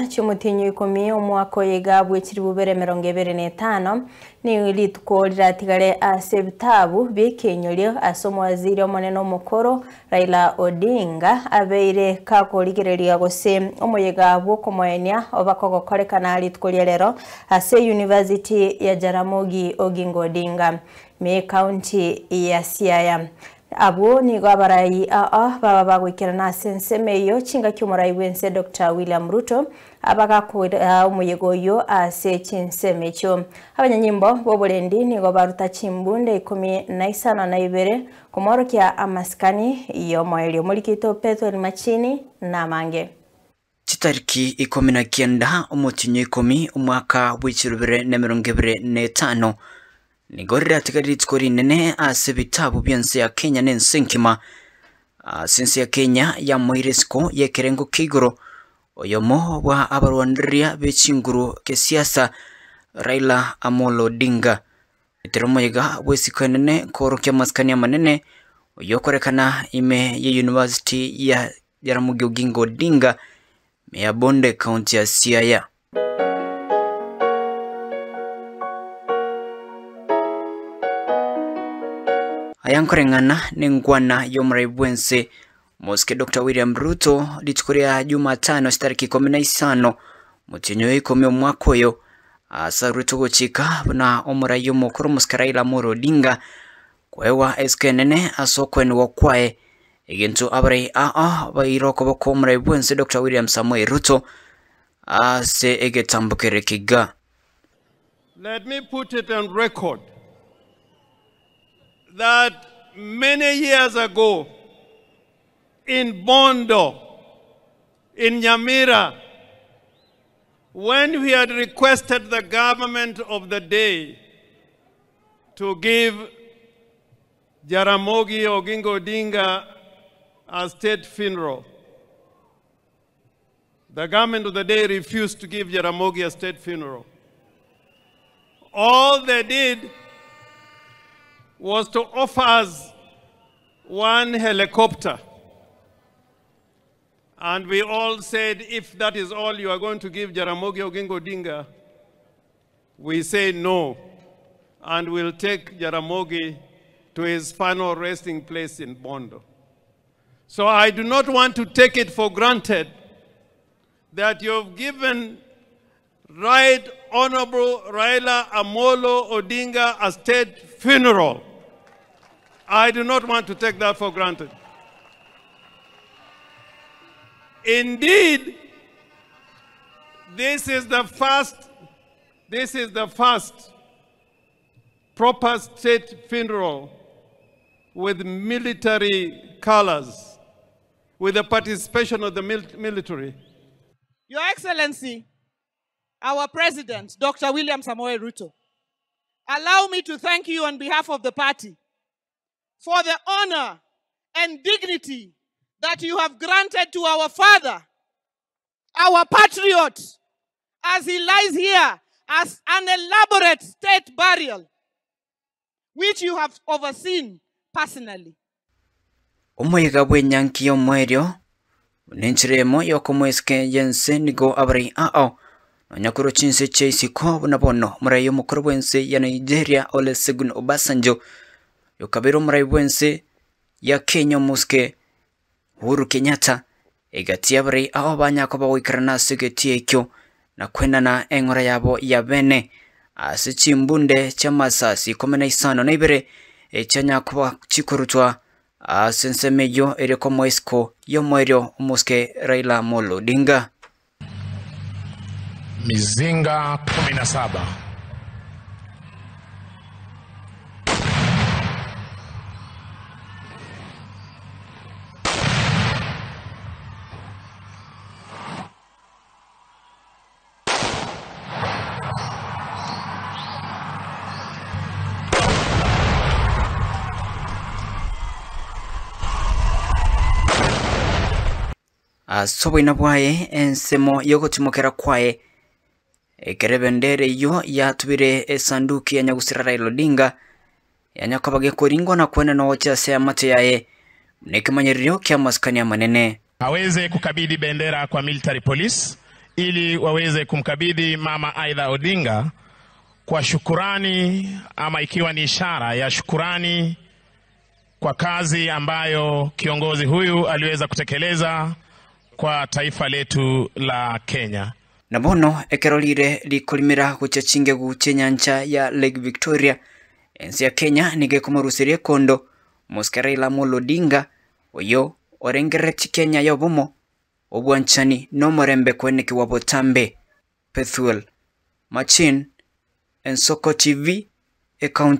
Chi'omotienyi o ikomi omwaka oyo iga bw'echilifu bibere emerongo ebere na etano, nigo rituko riratigare ase ebitabu bi'ekeinyorio ase omowaziri omonene omokoro Raila Odinga abeire kakorigereria gose omoyega bw'okomoenia oba kogokorekana rituko ria rero ase University ya Jaramogi Oginga Odinga ime y'ecounty ya Siaya. Abwo nigo abarai aa baba bagoikerana ase ensemo eyio chingaki omorai bw'ense Doctor William Ruto abagakoira omoyega oyio ase chinsemo echio. Abanyanyimbo b'oborendi nigo baruta chimbunde 15 komworokia amasikani y'omoerio. Omoriki oito Pethuel Machini namange. Chitariki 19 omotienyi o ikomi omwaka bw'echirubere na emerongo ebere na etano, nigo riratigare rituko rinene ase ebitabu bi'ense ya Kenya na ense enkima. Ase ense ya Kenya yamoeire isiko y'ekerengo kia igoro oyomo bwa abarwanireria be chinguru kesiasa Raila Amolo Odinga. Etera omoyega bw'esiko enene koorokia amasikani amanene oyokorekana ime ye University ya Jaramogi Oginga Odinga, Meya Bonde, County ya Siaya. Aya nkoreng'ana nengwana y'omorai bw'ense Mosike Dr. William Ruto rituko ria Jumatano chitariki 15 motienyi oyo ikomi omwaka oyo ase arwete ogochika buna omorai omokoro Mosike Raila Amolo Odinga koegwa esiko enene ase okwenigwa kwaye Egento abarai aa baire okoboko omorai bw'ense Doctor William Samoei Ruto ase egetambo kere kiga. Let me put it on record that many years ago in Bondo, in Nyamira, when we had requested the government of the day to give Jaramogi Oginga Odinga a state funeral, the government of the day refused to give Jaramogi a state funeral. All they did was to offer us one helicopter. And we all said, if that is all you are going to give Jaramogi Oginga Odinga, we say no, and we'll take Jaramogi to his final resting place in Bondo. So I do not want to take it for granted that you've given Right Honorable Raila Amolo Odinga a state funeral. I do not want to take that for granted. Indeed, this is the first, this is the first proper state funeral with military colors, with the participation of the military. Your Excellency, our President, Dr. William Samoei Ruto, allow me to thank you on behalf of the party for the honor and dignity that you have granted to our father, our patriot, as he lies here as an elaborate state burial, which you have overseen personally. Omoyega bw'enyangi y'omoerio nenchera emo y'okomoesika y'ense nigo abarai ao nonya korwa chinse chia isiko buna bono omorai omokoro bw'ense ya Nigeria Olusegun Obasanjo yokabere omorai bw'ense ya Kenya omosike Uhuru Kenyatta egati y'abarai ao banyakoba goikerana ase egetii ekio na kwenana eng'ora yabo ya bene ase chimbunde chi'amasasi 52 echianyakoba chikorutwa ase ensemo eyio ere komoa isiko y'omoerio omosike Raila Amolo Odinga. Mizinga 17. Ase oboina bwaye ensemo y'ogotimokera kwaye, ekero ebendera eyio yatubire esanduki ya nyagusira Raila Odinga, yanyakoba gekoringwa na kwenena gochia ase amato yaye, buna ekemanyererio ki'amasikani amanene. Aweze kukabidhi bendera kwa military police ili waweze kumkabidhi Mama Aida Odinga kwa shukurani ama ikiwa ni ishara ya shukurani kwa kazi ambayo kiongozi huyu aliweza kutekeleza kwa taifa letu la Kenya. Na bono ekero rire rikorimera gocha chingegu chia ya Lake Victoria ensi ya Kenya nigo ekomoruseria ekondo Mosike Raila Amolo Odinga oyo orengeretie Kenya ya obomo obwanchani na omorembe kwenekiwa botambe. Pethuel Machin, Ensoko TV, ekaunti.